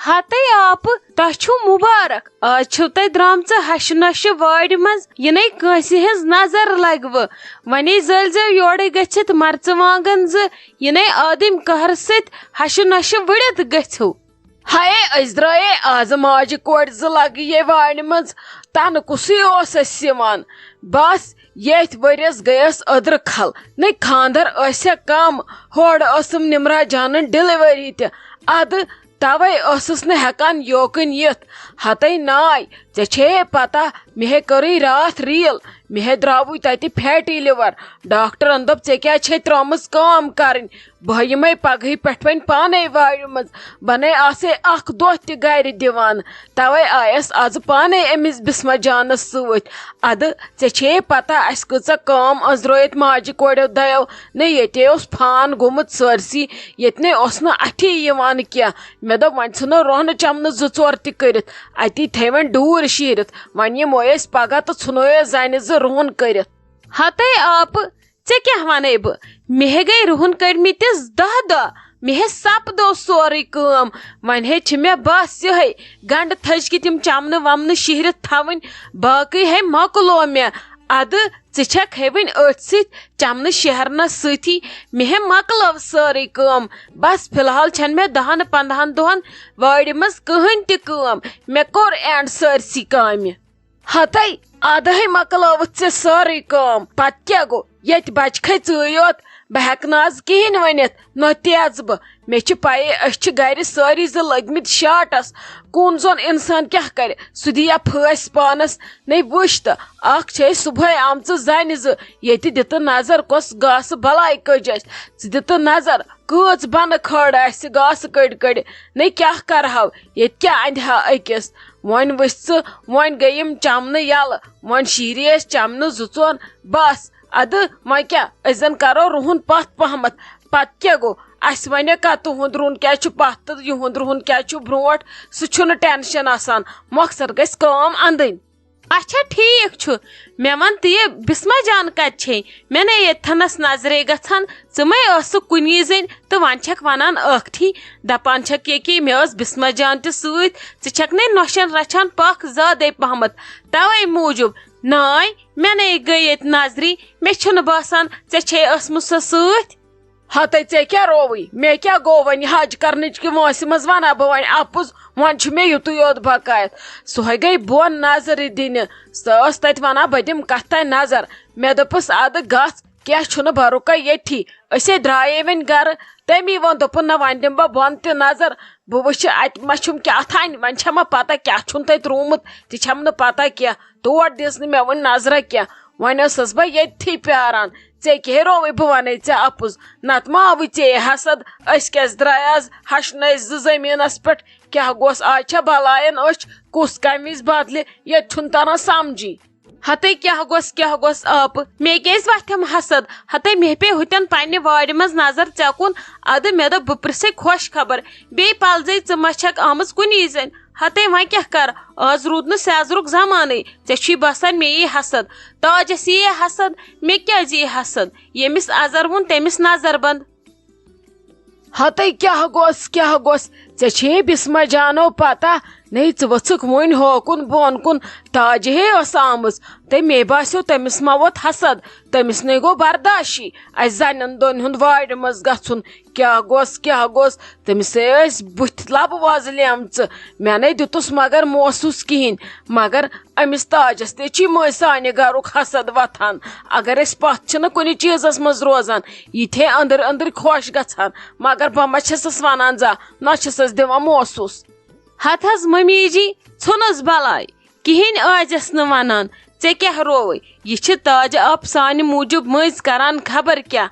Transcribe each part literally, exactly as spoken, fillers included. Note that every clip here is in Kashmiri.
ہتے آپہٕ، تۄہہِ چھُو مُبارک، آز چھِو تۄہہِ درٛامژٕ ہشہِ نۄشہِ وارِ منٛز، یِنَے کٲنٛسہِ ہٕنٛز نظر لگوٕ۔ وۄنۍ زٲلۍ زیو یورَے گٔژھِتھ مرژٕوانٛگن زٕ، یِنَے آدٕمۍ قہرٕ سۭتۍ ہشہِ نۄشہِ وُڑِتھ گٔژھِو۔ ہاے، أسۍ درٛایے آز ماجہِ کورِ زٕ لگہٕ یے وارِ منٛز، تنہٕ کُسٕے اوس اَسہِ یِوان۔ بس، ییٚتھۍ ؤرِیَس گٔیَس أدرٕ کھل، نَے خانٛدر ٲسیا کم، ہورٕ ٲسٕم نِمرا جانن ڈیلیوری تہِ، ادٕ توے ٲسٕس نہٕ ہٮ۪کان یوکُن یِتھ۔ ہتے ناے، ژےٚ چھے پتہ، مےٚ ہے کٔرٕے راتھ ریل، مےٚ ہے درٛاوٕے تتہِ فیٹی لِور۔ ڈاکٹرن دوٚپ، "ژےٚ کیٛازِ چھے ترٛٲمٕژ کٲم کرٕنۍ؟ بہٕ یِمے پگہٕے پٮ۪ٹھ وۄنۍ پانے وارِ منٛز، بہٕ نے آسے اکھ دۄہ تہِ گرِ دِوان۔ توے آیس از پانے أمِس بسمہ جانس سۭتۍ۔ ادٕ ژےٚ چھے پتہ، اسہِ کۭژاہ کٲم أنٛزرٲیِتھ ماجہِ کورٮ۪و دۄیو۔ نہ ییٚتے اوس فان گوٚمُت سٲرسٕے، ییٚتہِ نے اوس نہٕ اَتھِ یِوان کینٛہہ۔ مےٚ دوٚپ، وۄنۍ ژھٕنو رۄہنہٕ چمنہٕ زٕ ژور تہِ کٔرِتھ، اَتی تھٲے وۄنۍ ڈوٗرۍ شیٖرِتھ۔ وۄنۍ یِمو أسۍ پگاہ تہٕ ژھٕنو أسۍ زنہِ زٕ رُہُن کٔرِتھ۔" ہتے آپہٕ، ژےٚ کیٛاہ وَنے بہٕ؟ مےٚ ہے گٔے رُہُن کٔڑمٕتِس دَہ دۄہ، مےٚ ہے سپدو سورُے کٲم۔ وۄنۍ ہے چھِ مےٚ بس یِہوٚے گنٛڈٕ تھٔج کہِ تِم چمنہٕ ومنہٕ شِہرِتھ تھاوٕنۍ، باقٕے ہے مۄکلو مےٚ۔ اَدٕ ژٕ چھَکھ ہے وٕنۍ أتھۍ سۭتۍ چمنہٕ شیہرنَس سۭتی، مےٚ ہے مۄکلٲو سٲرٕے کٲم۔ بس فی الحال چھَنہٕ مےٚ دَہَن پنٛدہَن دۄہَن وارِ منٛز کٕہٕنۍ تہِ کٲم، مےٚ کوٚر اینڈ سٲرسٕے کامہِ۔ ہتے، ادٕ ہے مۄکلٲوٕتھ ژےٚ سٲرٕے کٲم، پتہٕ کیٛاہ گوٚو؟ ییٚتہِ بچہِ کھے ژٕے یوت، بہٕ ہٮ۪کہٕ نہٕ از کِہیٖنۍ ؤنِتھ، نہ تہِ اژٕ بہٕ۔ مےٚ چھِ پَیی، أسۍ چھِ گرِ سٲری زٕ لٔگۍ مٕتۍ شاٹس۔ کُن زوٚن انسان کیٛاہ کرِ؟ سُہ دِیا پھٲسۍ پانس۔ نے وٕچھ تہٕ، اکھ چھے صبحٲے آمژٕ زنہِ زٕ، ییٚتہِ دِتہٕ نظر کۄس گاسہٕ بلاے کٔج اَسہِ۔ ژٕ دِتہٕ نظر، کۭژ بنہٕ کھٲڑ آسہِ گاسہٕ کٔڑۍ کٔڑۍ۔ نے کیٛاہ کرہو، ییٚتہِ کیٛاہ اندِ ہا أکِس؟ وۄنۍ وٕچھ ژٕ، وۄنۍ گٔے یِم چمنہٕ یَلہٕ، وۄنۍ شیٖری أسۍ چمنہٕ زٕ ژور۔ بس، اَدٕ وۄنۍ کیٛاہ، أسۍ زَن کَرو رُہُن پَتھ پَہمَتھ۔ پَتہٕ کیٛاہ گوٚو؟ اَسہِ وَنہِ کَتھ، تُہُنٛد رُہُن کیٛاہ چھُ پَتھ تہٕ یِہُنٛد رُہُن کیٛاہ چھُ برٛونٛٹھ؟ سُہ چھُنہٕ ٹٮ۪نشَن آسان، مۄخصر گژھِ کٲم اَندٕنۍ۔ اچھا، ٹھیٖک چھُ۔ مےٚ وَن تہٕ، یہِ بِسمہ جان کَتہِ چھے؟ مےٚ نے ییٚتہِ تھَنَس نظرے گژھان، ژٕ مَے ٲسٕکھ کُنی زٔنۍ تہٕ وۄنۍ چھَکھ وَنان ٲکھتھٕے، دَپان چھَکھ ییٚکے مےٚ ٲس بِسمہ جان تہِ سۭتۍ، ژٕ چھَکھ نے نۄشَن رَچھان پَکھ زیادَے پَہمَتھ، تَوَے موٗجوٗب۔ ناے، مےٚ نے گٔے ییٚتہِ نظرٕے، مےٚ چھُنہٕ باسان ژےٚ چھے ٲسمٕژ سۄ سۭتۍ۔ ہتے ژےٚ کیٛاہ رووٕے؟ مےٚ کیٛاہ گوٚو وۄنۍ؟ حج کرنٕچ کہِ وٲنٛسہِ منٛز وَنا بہٕ وۄنۍ اَپُز؟ وۄنۍ چھُ مےٚ یُتُے یوت بقایت۔ سۄ ہے گٔے بۄن نظرِ دِنہِ، سۄ ٲس تَتہِ وَنان، "بہٕ دِمہٕ کَتھ تانۍ نظر۔" مےٚ دوٚپُس، "اَدٕ گژھ، کینٛہہ چھُنہٕ، بہٕ رُکَے ییٚتھی۔" أسے درٛایے وۄنۍ گرٕ۔ تَمی ووٚن، دوٚپُن، "نہ، وۄنۍ دِمہٕ بہٕ بۄن تہِ نظر، بہٕ وٕچھِ اَتہِ ما چھُم کیٛاہ تھانۍ، وۄنۍ چھَما پَتہ کیٛاہ چھُن تَتہِ روٗمُت، تہِ چھَم نہٕ پَتہ کینٛہہ، تور دِژ نہٕ مےٚ وٕنہِ نظرہ کینٛہہ۔" وۄنۍ ٲسٕس بہٕ ییٚتھی پیاران۔ ژےٚ کیٛاہ رووٕے؟ بہٕ وَنے ژےٚ اَپُز، نَتہٕ ما آوٕے ژےٚ یہِ حسد؟ أسۍ کیٛازِ درٛاے آز ہَشہِ نَیہِ زٕ زٔمیٖنَس پٮ۪ٹھ؟ کیٛاہ گوٚژھ؟ آز چھےٚ بَلایَن أچھ، کُس کَمہِ وِزِ بَدلہِ، ییٚتہِ چھُنہٕ تَران سَمجھی۔ ہتے کیٛاہ گوٚژھ، کیٛاہ گوٚژھ آپہٕ؟ مےٚ کیٛازِ وَتھٮ۪م حسد؟ ہتے مےٚ پیٚیہِ ہُتٮ۪ن پنٛنہِ وارِ منٛز نظر ژےٚ کُن۔ اَدٕ مےٚ دوٚپ، بہٕ پرٛژھے خۄش خبر۔ بیٚیہِ پَلزَے، ژٕ ما چھَکھ آمٕژ کُنی زٔنۍ؟ ہتے وۄنۍ کیٛاہ کَرٕ؟ آز روٗد نہٕ سیزرُک زمانٕے۔ ژےٚ چھُے باسان مےٚ یی حسد؟ تاجس یی حسد؟ مےٚ کیٛازِ یی حسد؟ ییٚمِس اَزر ووٚن، تٔمِس نظر بنٛد۔ ہتے کیٛاہ گوٚژھ، کیٛاہ گوٚژھ؟ ژےٚ چھے بِسمہ جانو پتہ؟ نے، ژٕ ؤژھٕکھ وُنۍ ہوکُن بۄن کُن، تاجہِ ہے ٲس آمٕژ۔ تہٕ مے باسیو، تٔمِس ما ووت حسد؟ تٔمِس نے گوٚو برداشی اَسہِ زنٮ۪ن دۄن ہُنٛد وارِ منٛز گژھُن۔ کیٛاہ گوٚژھ، کیٛاہ گوٚژھ؟ تٔمِس ہے ٲسۍ بُتھِ لبہٕ وۄزلیمژٕ۔ مےٚ نے دیُتُس مگر محسوٗس کِہیٖنۍ۔ مگر أمِس تاجس تہِ چھِ مٔنٛزۍ سانہِ گرُک حسد وۄتھان۔ اگر أسۍ پتھ چھِنہٕ کُنہِ چیٖزس منٛز روزان، یہِ تہِ ہے أنٛدٕرۍ أنٛدٕرۍ خۄش گژھان۔ مگر بہٕ ما چھَسَس وَنان زانٛہہ، نہ چھَسَس دِوان محسوٗس۔ ہتہٕ حظ مٔمی جی، ژھٕنُس بلاے، کِہیٖنۍ ٲسۍزٮ۪س نہٕ وَنان۔ ژےٚ کیٛاہ رووُے؟ یہِ چھِ تاجہِ آپ سانہِ موٗجوٗب مٔنٛزۍ کران خبر کیٛاہ۔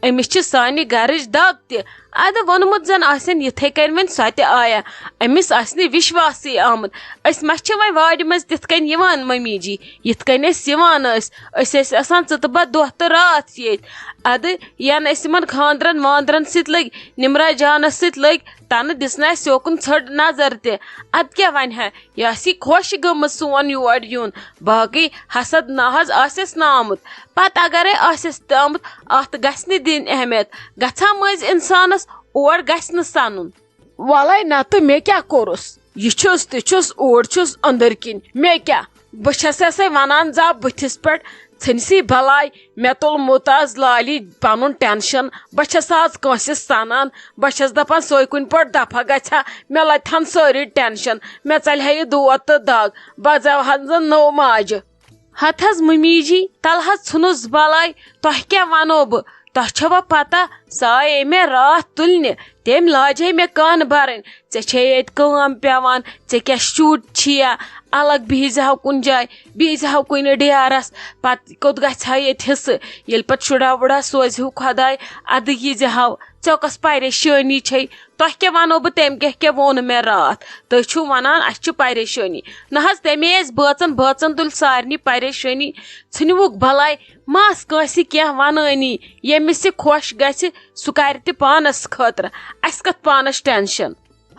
أمِس چھِ سانہِ گرٕچ دگ تہِ۔ اَدٕ ووٚنمُت زَن آسٮ۪ن یِتھَے کٔنۍ وۄنۍ سۄ تہِ آیا۔ أمِس آسہِ نہٕ وِشواسٕے آمُت۔ أسۍ ما چھِ وۄنۍ وارِ منٛز تِتھ کٔنۍ یِوان مٔمی جی، یِتھ کٔنۍ أسۍ یِوان ٲسۍ؟ أسۍ ٲسۍ آسان ژٕ تہٕ بہٕ دۄہ تہٕ راتھ ییٚتۍ۔ اَدٕ ین أسۍ یِمن خانٛدرن وانٛدرن سۭتۍ لٔگۍ، نمرا جانس سۭتۍ لٔگۍ، تنہٕ دِژ نہٕ اَسہِ یوکُن ژھٔٹ نظر تہِ۔ اَدٕ کیٛاہ وَنہِ ہا؟ یہِ آسہِ خۄش گٔمٕژ سون یور یُن۔ باقٕے حسد نہ حظ آسٮ۪س نہٕ آمُت۔ پتہٕ اگرے آسٮ۪س تہِ آمُت، اَتھ گژھِ نہٕ دِنۍ اہمیت۔ گژھان مٔنٛزۍ اِنسانس اور گژھِ نہٕ سَنُن۔ وَلَے نَتہٕ مےٚ کیٛاہ کوٚرُس؟ یہِ چھُس تہِ چھُس، اوٗرۍ چھُس أنٛدٕرۍ کِنۍ۔ مےٚ کیٛاہ؟ بہٕ چھَسے سَے وَنان زِ بٕتھِس پٮ۪ٹھ ژھٕنۍ سی بَلاے۔ مےٚ تُلمُت آز لالی پَنُن ٹٮ۪نشَن۔ بہٕ چھَس آز کٲنٛسہِ سَنان۔ بہٕ چھَس دَپان سۄے کُنہِ پٲٹھۍ دَفعہ گژھِ ہا، مےٚ لَتہِ ہَن سٲری ٹٮ۪نشَن۔ مےٚ ژَلہِ ہا یہِ دود تہٕ دَگ۔ بہٕ زٮ۪وہَن زَن نٔو ماجہِ۔ ہتہٕ حظ ممی جی، تَلہٕ حظ ژھٕنُس بَلاے۔ تۄہہِ کیٛاہ وَنو بہٕ؟ تۄہہِ چھَوا پَتہ، سۄ آیے مےٚ راتھ تُلنہِ۔ تٔمۍ لاجے مےٚ کَن بَرٕنۍ۔ ژےٚ چھے ییٚتہِ کٲم پٮ۪وان، ژےٚ کیٛاہ شُرۍ چھِیا؟ الگ بِہزِ ہاو کُنہِ جایہِ، بِہزِ ہاو کُنہِ ڈیرَس۔ پَتہٕ کوٚت گژھِ ہا ییٚتہِ حِصہٕ؟ ییٚلہِ پَتہٕ شُرا وُرا سوزِ ہیوٗ خۄداے، اَدٕ ییٖزِ ہاو۔ ژےٚ کۄس پریشٲنی چھے؟ تۄہہِ کیٛاہ وَنو بہٕ، تٔمۍ کیٛاہ کیٛاہ ووٚن مےٚ راتھ؟ تُہۍ چھِو وَنان اَسہِ چھِ پریشٲنی۔ نہ حظ، تٔمۍ ٲسۍ بٲژَن بٲژَن تُلۍ سارنٕے پریشٲنی۔ ژھٕنِوُکھ بَلاے، مَس کٲنٛسہِ کینٛہہ وَنٲنی۔ ییٚمِس یہِ خۄش گژھِ، سُہ کَرِ تہِ پانَس خٲطرٕ۔ اَسہِ کَتھ پانَس ٹٮ۪نشَن؟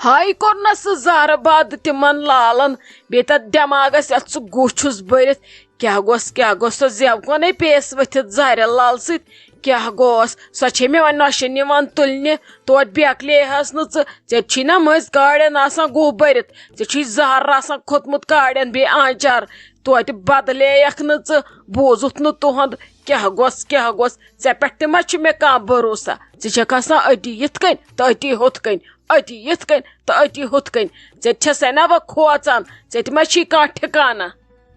ہاے کوٚرنَس سُہ زہرٕ بَد تِمَن لالَن، بیٚیہِ تَتھ دٮ۪ماغَس یَتھ سُہ گُہہ چھُس بٔرِتھ۔ کیٛاہ گوٚژھ، کیٛاہ گوٚژھ سۄ زٮ۪و کَنے پیٚیَس ؤتھِتھ زہرٮ۪ن لال سۭتۍ؟ کیٛاہ گوٚوس؟ سۄ چھے مےٚ وۄنۍ نۄشہِ نِوان تُلنہِ۔ توتہِ بیکلے ہس نہٕ ژٕ۔ ژےٚ چھی نہ مٔنٛزۍ کاڑٮ۪ن آسان گُہہ بٔرِتھ؟ ژےٚ چھُے زہر آسان کھوٚتمُت کاڑٮ۪ن بیٚیہِ آنٛچار۔ توتہِ بدلییکھ نہٕ ژٕ۔ بوٗزُتھ نہٕ تُہُنٛد۔ کیٛاہ گوٚژھ، کیٛاہ گوٚژھ؟ ژےٚ پٮ۪ٹھ تہِ ما چھُ مےٚ کانٛہہ بھروسہ؟ ژٕ چھَکھ آسان أتی یِتھ کٔنۍ تہٕ أتی ہُتھ کٔنۍ، أتی یِتھ کٔنۍ تہٕ أتی ہُتھ کٔنۍ۔ ژےٚ تہِ چھَسے نہ بہٕ کھوژان، ژےٚ تہِ ما چھی کانٛہہ ٹھِکانہ؟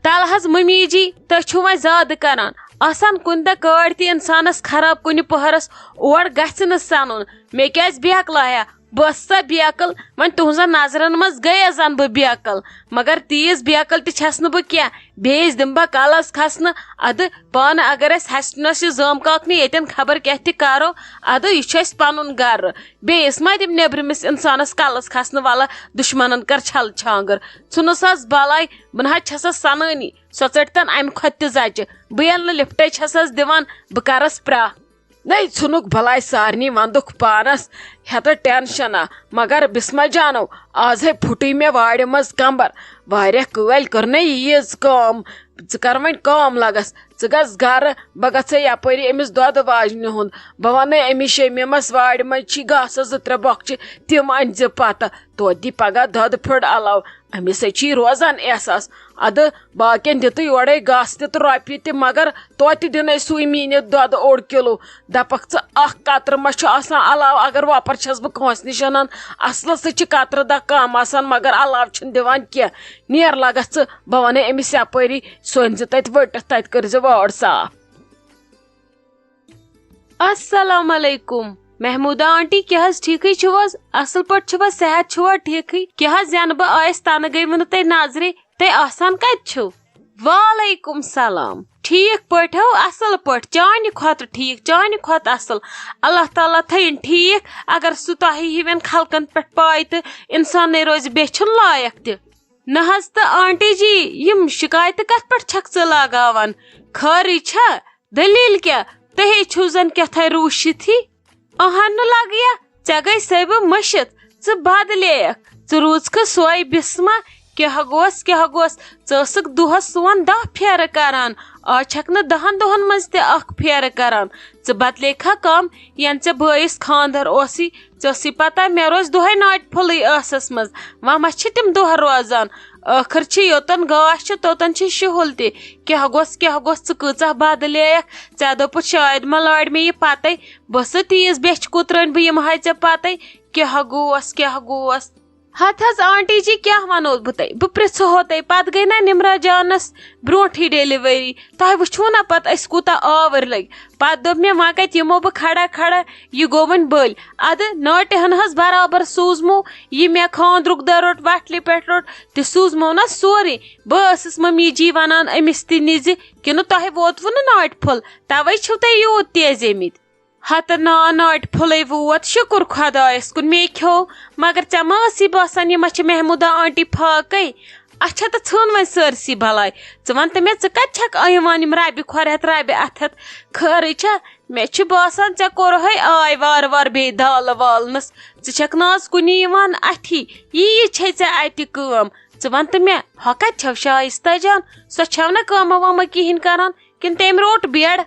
تَلہٕ حظ مٔمی جی، تُہۍ چھِو وۄنۍ زیادٕ کران۔ آسان کُنہِ دۄہ کٲڑۍ تہِ اِنسانَس خراب کُنہِ پٔہرَس، اور گژھِ نہٕ سَنُن۔ مےٚ کیٛازِ بیکلایا؟ بہٕ ٲسٕس سا بیکل، وۄنۍ تُہنٛزن نظرن منٛز گٔیس زن بہٕ بیکل، مگر تیٖژ بیکل تہِ چھَس نہٕ بہٕ کینٛہہ۔ بیٚیِس دِمہٕ بہٕ کلس کھسنہٕ۔ ادٕ پانہٕ اگر أسۍ ہسہِ نس یہِ زٲم کاکنہِ ییٚتٮ۪ن خبر کیٛاہ تہِ کرو، ادٕ یہِ چھُ اَسہِ پنُن گرٕ۔ بیٚیِس ما دِمہٕ نیٚبرِمِس اِنسانس کلس کھسنہٕ؟ وَلہٕ دُشمنن کر چھل چھانٛگٕر۔ ژھٕنُس حظ بلاے، بہٕ نہ حظ چھسس سنٲنی۔ سۄ ژٔٹتن امہِ کھۄتہٕ تہِ زچہِ۔ بہٕ ییٚلہِ نہٕ لفٹے چھسس دِوان، بہٕ کرس پرٛاہ۔ نے ژھُنُکھ بلاے سارنٕے وندُکھ پانس، ہیتہٕ ٹینشنا۔ مگر بسمہ جانو، آز ہے پھُٹٕے مےٚ وارِ منٛز کمبر۔ واریاہ کٲلۍ کٔر نے ییٖژ کٲم۔ ژٕ کر وۄنۍ کٲم لگس، ژٕ گژھ گرٕ، بہٕ گژھے یپٲری أمِس دۄدٕ واجنہِ ہُنٛد۔ بہٕ ونہٕ أمِس شمیٖمس وارِ منٛز چھی گاسس زٕ ترٛےٚ بۄکچہِ، تِم أنۍ زِ پتہٕ۔ توتہِ دی پگاہ دۄدٕ پھٔڑ علاوٕ، أمِس ہے چھی روزان احساس۔ ادٕ باقین دِتٕے یورے گاسہٕ تہِ تہٕ رۄپیہِ تہِ، مگر توتہِ دِنَے سُے میٖنِتھ دۄدٕ اوٚڑ کِلوٗ۔ دَپَکھ ژٕ، اَکھ قطرٕ ما چھُ آسان علاوٕ؟ اگر وۄپَر چھَس بہٕ کٲنٛسہِ نِش اَنان، اَصلَس سۭتۍ چھِ قطرٕ دَہ کَم آسان، مگر علاوٕ چھِنہٕ دِوان کینٛہہ۔ نیر لَگَس ژٕ، بہٕ وَنَے أمِس یَپٲری، سُہ أنۍ زِ تَتہِ ؤٹِتھ، تَتہِ کٔرۍ زِ وٲر صاف۔ السلام علیکم۔ محمودہ آنٹی، کیٛاہ حظ ٹھیٖکٕے چھِو حظ؟ اَصٕل پٲٹھۍ چھِوا؟ صحت چھُوا ٹھیٖکٕے؟ کیٛاہ حظ زینہٕ بہٕ آیَس تَنہٕ گٔیوٕ نہٕ تُہۍ نظرِ؟ تُہۍ آسان کَتہِ چھِو؟ وعلیکم سلام۔ ٹھیٖک پٲٹھۍ ہو، اَصٕل پٲٹھۍ، چانہِ خٲطرٕ ٹھیٖک، چانہِ کھۄتہٕ اَصٕل۔ اللہ تعالیٰ تھٲیِن ٹھیٖک، اگر سُہ تۄہہِ ہِوٮ۪ن خلقن پٮ۪ٹھ پاے تہٕ اِنسانٕے روزِ، بیٚیہِ چھُنہٕ لایق تہِ۔ نہ حظ تہٕ آنٹی جی، یِم شِکایتہٕ کَتھ پٮ۪ٹھ چھَکھ ژٕ لاگاوان؟ خٲرٕے چھا؟ دٔلیٖل کیٛاہ؟ تُہۍ ہے چھِو زَن کیٛاہ تھانۍ روٗشِتھ ہی۔ اہن نہٕ لگیا، ژےٚ گٔے سیبہٕ مٔشِتھ، ژٕ بدلیکھ، ژٕ روٗزکھٕ سۄے بسمہ۔ کیٛاہ گوس، کیٛاہ گوس؟ ژٕ ٲسٕکھ دۄہس سون دَہ پھیرٕ کران، آز چھکھ نہٕ دَہن دۄہن منٛز تہِ اکھ پھیرٕ کران۔ ژٕ بدلیکھا کم؟ ینہٕ ژےٚ بٲیِس خانٛدر اوسُے، ژےٚ ٲسٕے پتہ مےٚ روزِ دۄہے ناٹہِ پھوٚلٕے ٲسس منٛز۔ وۄنۍ ما چھِ تِم دۄہ روزان؟ ٲخٕر چھِ یوٚتَن گاش چھُ، توٚتَن چھِ شُہُل تہِ۔ کیٛاہ گوٚژھ، کیٛاہ گوٚژھ، ژٕ کۭژاہ بدلیکھ؟ ژےٚ دوٚپُتھ شاید ما لارِ مےٚ یہِ پَتَے۔ بہٕ ٲسٕس تیٖژ بیٚچھِ کوٗترٲنۍ، بہٕ یِمہٕ ہا ژےٚ پَتَے۔ کیٛاہ گوس، کیٛاہ گوس؟ ہَتہٕ حظ آنٹی جی، کیٛاہ وَنو بہٕ تۄہہِ؟ بہٕ پرٛژھٕ ہو تۄہہِ، پَتہٕ گٔے نہ نِمرا جانَس برونٛٹھٕے ڈیٚلِؤری۔ تۄہہِ وٕچھوُ نہ پَتہٕ أسۍ کوٗتاہ آوٕرۍ لٔگۍ۔ پَتہٕ دوٚپ مےٚ، وۄنۍ کَتہِ یِمو بہٕ کھڑا کھڑا؟ یہِ گوٚو وۄنۍ بٔلۍ۔ اَدٕ ناٹہِ ہَن حظ برابر سوٗزمو، یہِ مےٚ خانٛدرُک دۄہ روٚٹ، وَٹلہِ پٮ۪ٹھ روٚٹ، تہِ سوٗزمو نہ سورُے۔ بہٕ ٲسٕس ممی جی وَنان أمِس تہِ نِزِ، کِنہٕ تۄہہِ ووتوُ نہٕ ناٹہِ پھوٚل، تَوَے چھِو تُہۍ یوٗت تیزیمٕتۍ؟ ہَتہٕ نا ناٹہِ پھوٚلَے ووت، شُکُر خۄدایَس کُن، مے کھیوٚو۔ مگر ژےٚ ما ٲسی باسان، یہِ ما چھِ محموٗدہ آنٹی پھاکَے؟ اچھا، تہٕ ژھٕن وۄنۍ سٲرسٕے بَلاے۔ ژٕ وَن تہٕ مےٚ، ژٕ کَتہِ چھَکھ یِوان یِم رَبہِ کھۄر ہٮ۪تھ، رَبہِ اَتھٕ ہٮ۪تھ؟ خٲرٕے چھا؟ مےٚ چھُ باسان، ژےٚ کوٚرہَے آے وارٕ وارٕ بیٚیہِ دالہٕ والنَس۔ ژٕ چھَکھ نہٕ آز کُنی یِوان اَتھی۔ یی، یی چھے ژےٚ اَتہِ کٲم۔ ژٕ وَن تہٕ مےٚ، ہۄ کَتہِ چھَو شایِستہ جان؟ سۄ چھَو نہ کٲمہ وٲمہ کِہیٖنۍ کَران، کِنہٕ تٔمۍ روٚٹ بیڈ؟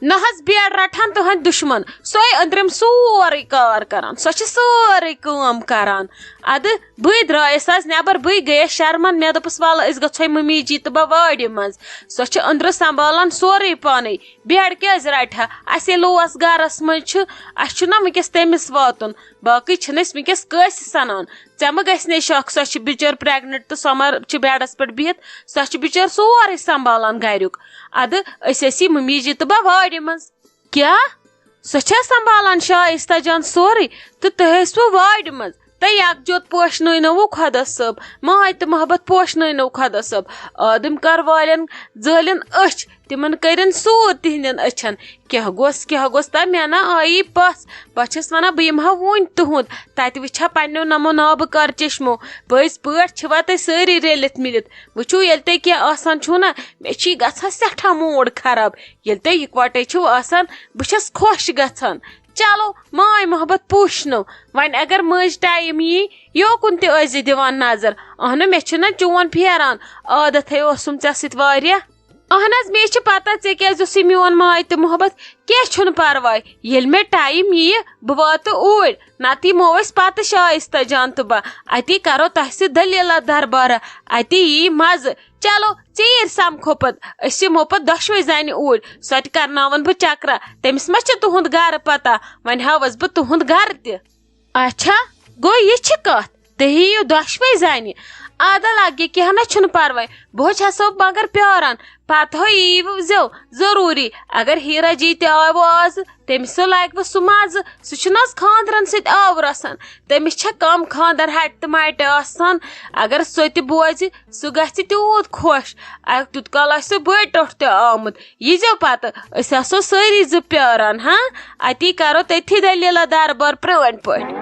نہ حظ، بیڈ رٹہن تُہنٛدۍ دُشمن، سۄے أنٛدرِم سورُے کار کران، سۄ چھِ سٲرٕے کٲم کران۔ ادٕ بٕے درٛایس آز نٮ۪بر، بٕے گٔیس شرمن، مےٚ دوٚپُس، "ولہٕ أسۍ گژھوے ممی جی تہٕ بہٕ وارِ منٛز، سۄ چھِ أنٛدرٕ سنبھالان سورُے پانے، بیڈ کیازِ رٹہِ ہا؟ اسے لوس گرس منٛز چھُ، اسہِ چھُنہ وٕنکیٚس تٔمِس واتُن، باقٕے چھِنہٕ أسۍ وٕنکیٚس کٲنٛسہِ سنان۔ ژےٚ مہ گژھِ نے شک، سۄ چھِ بِچٲر پریگننٹ تہٕ سۄ مہ چھِ بیڈس پٮ۪ٹھ بِہِتھ، سۄ چھِ بِچٲر سورُے سنبھالان گرِیُک۔ ادٕ أسۍ ٲسی ممی جی تہٕ بہٕ وارِ منٛز۔" کیٛاہ؟ سۄ چھا سنبھالان شایستہ جان سورُے؟ تہٕ تُہۍ ٲسوٕ وارِ منٛز؟ تہٕ یکجوت پوشنٲونوٕ خۄدا صٲب، ماے تہٕ محبت پوشنٲونوٕ خۄدا صٲب۔ آدم کر والٮ۪ن زٲلٮ۪ن أچھ، تِمن کٔرِن سوٗر تِہنٛدٮ۪ن أچھن۔ کیٛاہ گوٚژھ، کیٛاہ گوٚژھ تہ مےٚ نا آیی پژھ۔ بہٕ چھَس ونان، بہٕ یِمہٕ ہا وُنۍ تُہُنٛد، تتہِ وٕچھِ ہا پننیو نمو نابہٕ کر چشمو۔ پٔزۍ پٲٹھۍ چھِوا تُہۍ سٲری رٔلِتھ مِلِتھ؟ وٕچھِو، ییٚلہِ تُہۍ کینٛہہ آسان چھُو نا، مےٚ چھُ گژھان سٮ۪ٹھاہ موٗڈ خراب۔ ییٚلہِ تُہۍ یِکوَٹَے چھِو آسان، بہٕ چھَس خۄش گژھان۔ چلو، ماے محبت پوٗشنو۔ وۄنۍ اگر مٔنٛزۍ ٹایم یی، یوکُن تہِ ٲسۍ زِ دِوان نظر۔ اہنُو، مےٚ چھُنہ چون پھیران، عادتھٕے اوسُم ژےٚ سۭتۍ واریاہ۔ اہن حظ، مےٚ چھِ پتہ ژےٚ کیٛازِ اوسُے میون ماے تہٕ محبت۔ کینٛہہ چھُنہٕ پرواے، ییٚلہِ مےٚ ٹایم ییہِ، بہٕ واتہٕ اوٗرۍ۔ نتہٕ یِمو أسۍ پتہٕ شایستہ جان تہٕ بہٕ، اتی کرو تۄہہِ سۭتۍ دٔلیٖلہ دربارہ، اتی یی مزٕ۔ چلو، ژیٖرۍ سمکھو پتہٕ، أسۍ یِمو پتہٕ دۄشوے زنہِ اوٗرۍ، سۄ تہِ کرناون بہٕ چکرا۔ تٔمِس ما چھِ تُہُنٛد گرٕ پتہ؟ وۄنۍ ہاوس بہٕ تُہُنٛد گرٕ تہِ۔ اچھا، گوٚو یہِ چھِ کتھ، تُہۍ یِیِو دۄشوے زنہِ۔ ادٕ لگہِ کینٛہہ نہ چھُنہٕ پرواے، بہٕ چھسو مگر پیاران، پتہٕ ہو ییٖوٕ زیو ضروٗری۔ اگر ہیرا جی تہِ آوٕ آز، تٔمِس سُہ لگہِ وۄنۍ سُہ مزٕ، سُہ چھُنہٕ حظ خاندرن سۭتۍ آوُر آسان، تٔمِس چھےٚ کم خاندر ہٹہِ تہٕ مٹہِ آسان۔ اگر سُہ تہِ بوزِ، سُہ گژھِ تیوٗت خۄش، اَ-، تیوٗت کال آسہِ سُہ بٔڑۍ ٹوٚٹھ تہِ آمُت۔ ییٖزیو پتہٕ، أسۍ آسو سٲری زٕ پیاران، ہاں؟ اتی کرو تٔتھی دٔلیٖلہ دربار پرٛٲنۍ پٲٹھۍ۔